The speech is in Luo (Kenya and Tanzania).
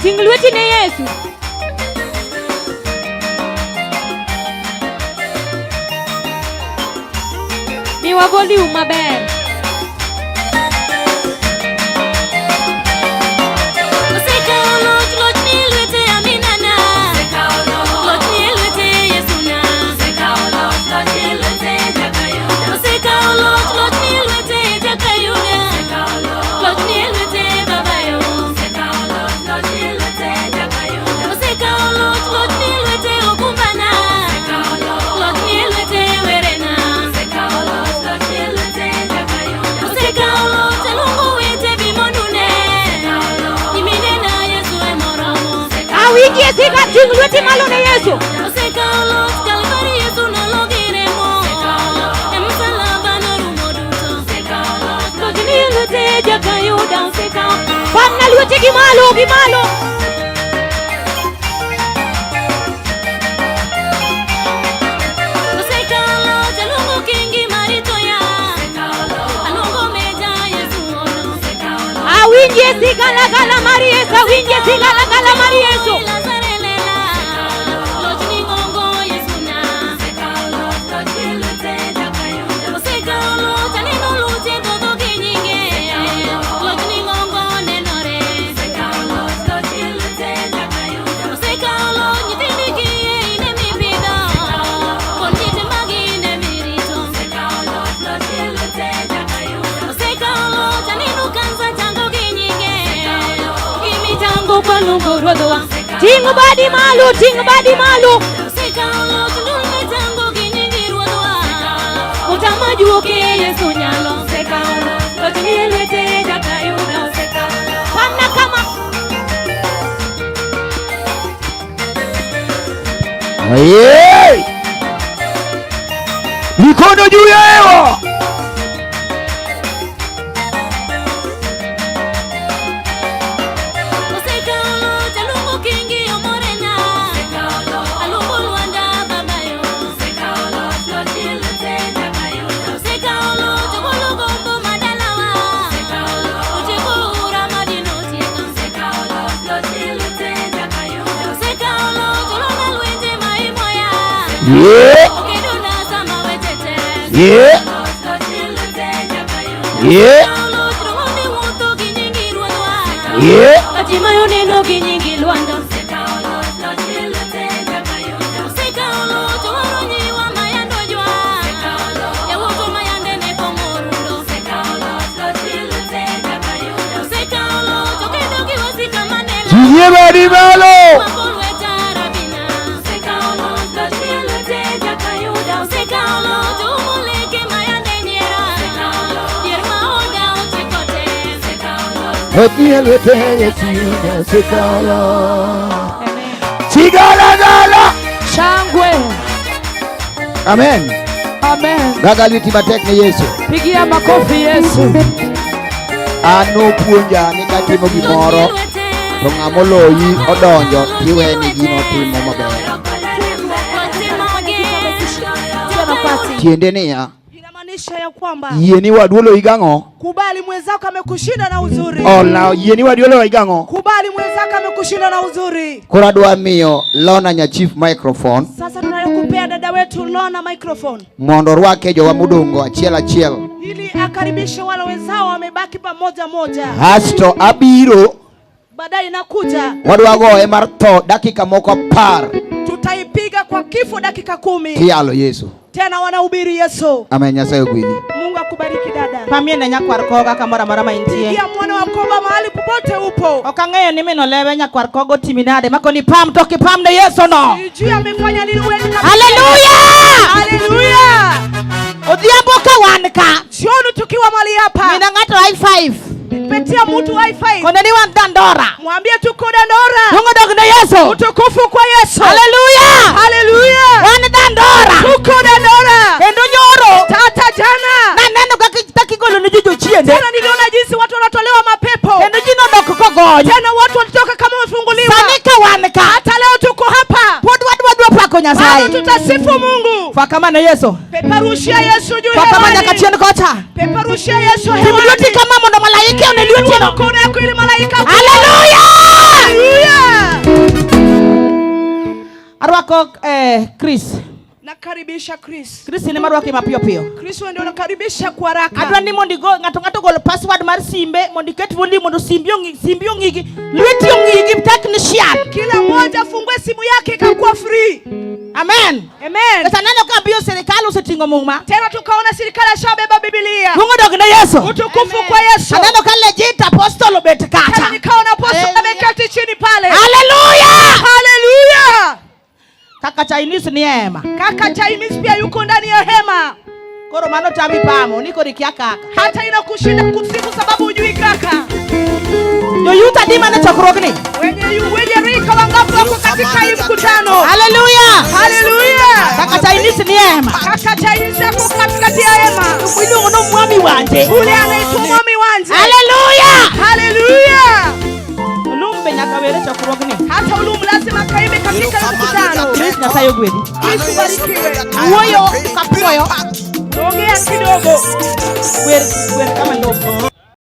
Ting' lweti ne Yesu. Miwa volume maber. Osekawo loch, loch ni e lwete aminana. Loch ni e lwete Yesu na. Osekawo loch, loch ni e lwete Jakayuda. Loch ni e lwete Baba yo. Osekawo loch, loch ni e lwete okumbana. Loch ni e lwete werena. Osekawo loch, aluongo wete bi mondune. Nyiminena Yesu emoromo. Awinjie siga, ting' lweti malo ne Yesu. Osekawo loch, Kalvari Yesu nologi remo. E msalaba norumo duto. Loch ni e lwete Jakayuda osekawo. Pamna lweti gi malo, gi malo. Osekawo loch, aluongo kingi maritoya. Aluongo meja Yesu ono. Awinjie sigalagala mar Yesu, awinjie sigalagala mar Yesu. Lazarelela. Loch ni ng'ongo Yesu na. Osekawo loch, aneno luche dhodho gi nyinge. Loch ni ng'ongo nenore. Osekawo loch, nyithindi kiye in emipidho. Kod nyithe magi in emirito. Osekawo loch, aneno kansa chango gi nyinge. Gimichango kwaluongo ruodhwa. Ting' badi malo, ting' badi malo. Osekawo loch, ndulme chango gi nyingi ruodhwa. Otama juoke Yesu nyalo. Osekawo loch, loch ni e lwete Jakayuda. Osekawo loch. Pamna kama. Aye! Mikono juu ya hewa. Osekawo loch, aluongo kingi omorena. Aluongo Lwanda baba yo. Osekawo loch, ogolo gombo madalawa. Otieko ura madino otieka. Osekawo loch, olona lwenje maimoya. Yeah! Okedona sama weche tek. Yeah! Yeah! Osekawo loch, rohonde wuotho gi nyingi ruodhwa. Yeah! Hatimaye oneno gi nyingi Lwanda. Osekawo loch, owaro nyiwa mayando jwa. Yawuotwa mayande ne pong'o rundo. Osekawo loch, okedo gi wasika maneno. Tingie badi malo. Mako lweta rabina. Osekawo loch, oumo leke mayande nyiera. Dhier ma oda otieko te. Otiel lwete Yesu osekalo. Sigalagala. Shangwe. Amen. Amen. Gaga lweti matek ne Yesu. Pigia makofi Yesu. An nopuonja ni katimo gimoro to ng'ama oloyi odonjo tiwe ni gino timo maber. Tiende niya, Inamaanisha ya kwamba yie ni wadu oloyi gang'o? kubali mwenzako amekushinda na uzuri. Ola, yie ni wadu oloyi gang'o? Kubali mwenzako amekushinda na uzuri. Koro adwa miyo Lona Nyachief microphone Sasa tunayokupea dada wetu Lona microphone mondo orwake jowa modongo achiel achiel. ili akaribishe wale wenzao wamebaki pamoja moja. Asto abiro Baadaye inakuja wadwa goye mar tho dakika moko 10 tutaipiga kwa kifo dakika 10. tiyalo Yesu. Tena wanahubiri Yesu. Amen. Nyasaye ogwedhi. Mungu akubariki dada. Pamie ne nyakwar koga kamoro amora ma intie. Pigia mwana wa koba mahali popote upo. Ok ang'eyo ni min olewe nyakwar kogo otimi nade makoni pam to kipam ne Yesu no. Sijui amefanya nini wewe kabisa. Haleluya! Haleluya! Odhiambo ka wan ka. Jioni tukiwa mahali hapa. Mina ng'ato high five. Petia mtu wifi. Kone ni wan Dandora. Mwambie tuko Dandora. Mungu dog ne Yesu. Utukufu kwa Yesu. Haleluya! Haleluya! Wan Dandora. Tuko Dandora. Kendo nyoro. Tata jana. Naneno kaka igolo ne ji jochiende. Tena niliona jinsi watu wanatolewa mapepo. Kendo ji nodok kogony. Tena watu walitoka kama wamefunguliwa. Sani ka wan ka. Hata leo tuko hapa. Pod wadwa dwa pako Bado Nyasaye. tutasifu Mungu. Fakama ne Yesu. Peperushia Yesu juu Fakama nyaka hewani. chien kocha. Peperushia Yesu Tim hewani. lweti kama mondo malaike one lweti Inua no. mkono yako ili malaika akuone. Haleluya! Haleluya! Arwako Chris. Nakaribisha Chris. Chris ni marwaki mapiyo piyo. Chris wewe ndio unakaribisha kwa haraka. Adwa ni mondo igo ng'ato ng'ato gol password mar simbe mondo iket volume mondo simbi ong'i simbi ong'igi lweti ong'igi technician. Kila mmoja afungue simu yake ikakuwa free. Amen. Amen. Sasa neno ka biyo serikal oseting'o muma. Tena tukaona serikali ashabeba Biblia. Duong' odog ne Yesu. Utukufu kwa Yesu. Aneno ka legit apostle obet Tena kacha. nikaona apostle ameketi chini pale. Haleluya! Haleluya! Kaka Chinese ni hema. Kaka Chinese pia yuko ndani ya hema. Koro mano tami pamo ni koro ikia kaka. Hata inakushinda kusifu sababu hujui kaka. Jo youth adi mane chokruogni? Wenye rika wangapi wako katika hii mkutano? Haleluya! Haleluya! Kaka Chinese ni hema. Kaka Chinese ako katikati ya hema. Iluongo ni mwami wanje. Ule anaitwa mwami wanje. Haleluya! Haleluya! Olum be nyaka were chokruogni. Hata Ulumu lazima kaimbe katika mkutano. Chris Nyasaye ogwedhi. Kristo barikiwe. Wuoyo kapuoyo. Ongea kidogo. Wer wer kama ndovu.